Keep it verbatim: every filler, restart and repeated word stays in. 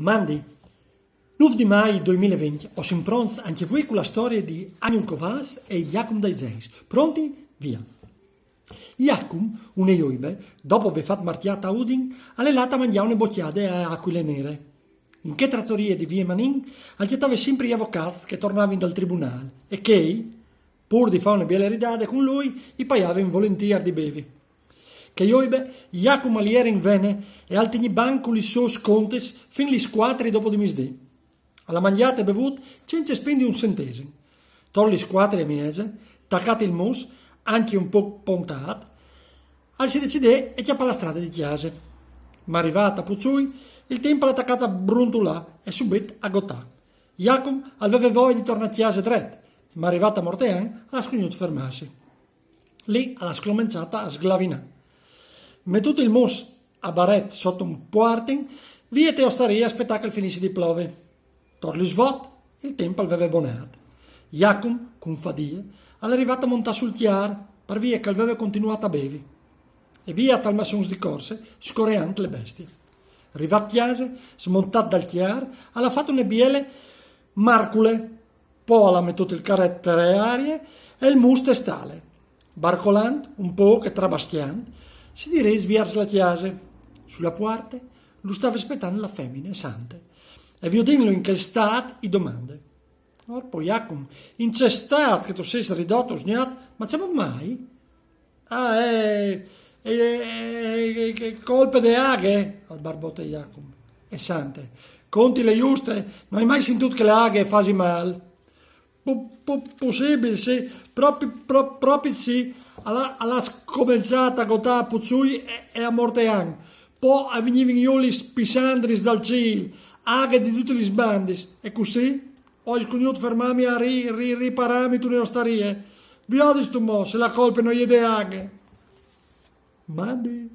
Mandi. Nûf di mai doi mil e venti, o sin pronts ancje vuê cu la storie di Agnul Covàs e Jacum dai Zeis. Pronti? Via. Jacum, une joibe, dopo vê fat marcjât a Udin, al è lât a mangjâ une bocjade ae Acuile Nere. In chê tratorie di vie Manin al cjatave simpri i avocâts che tornavin dal tribunâl e chei, pûr di fâ une biele ridade cun lui, i paiavin volintîr di bevi. Chê joibe, Jacum al jere in vene e al tignì banc cu lis sôs contis fin lis cuatri dopo di misdì. Al à mangjât e bevût cence spindi un centesim. Tor lis cuatri e mieze, tacât il mûs, ancje un pôc pontât, al si decidè e cjapà la strade di cjase. Ma rivât a Puçui, il timp al à tacât a brontolâ e subit a gotâ. Jacum al veve voie di tornâ a cjase dret, ma rivât a Mortean al à scugnût fermâsi. Li al à sclomençât a sglavinâ. Metût il mûs a baret sot un puartin, vie te ostarie a spietâ che al finissi di plove. Tor lis vot, il timp al veve bonât. Jacum, cun fadie, al è rivât a montâ sul cjar, par vie che al veve continuât a bevi. E vie a talmaçons di corse, scoreant la bestie. Rivât a cjase, smontât dal cjar, al à fat une biele marcule, po al à metût il caret te arie e il mûs te stale. Barcolant un pôc e trabascjant, si dirès viers la cjase. Su la puarte lu stave spietant la femine Sante. E viodintlu in chel stât i domande: «Orpo Jacum, in ce stât che tu sês ridot usgnot, ma cemût mai?» «Ah, e, e, e, e, e colpe de aghe», al barbote Jacum. E Sante: «Contile juste, no ai mai sintût che la aghe e fasi mâl.» «Pu-, pu-, pussibil, sì, propit, pro-, propit sì, al à, al à scomençât a gotâ a Puçui e, e a Mortean. Po a vignivin jù lis pisandris dal cîl, aghe di dutis lis bandis, e cussì o ai scugnût fermâmi a ri-, ri-, riparâmi intune ostarie. Viodistu mo se la colpe no je de aghe.» «Mandi»,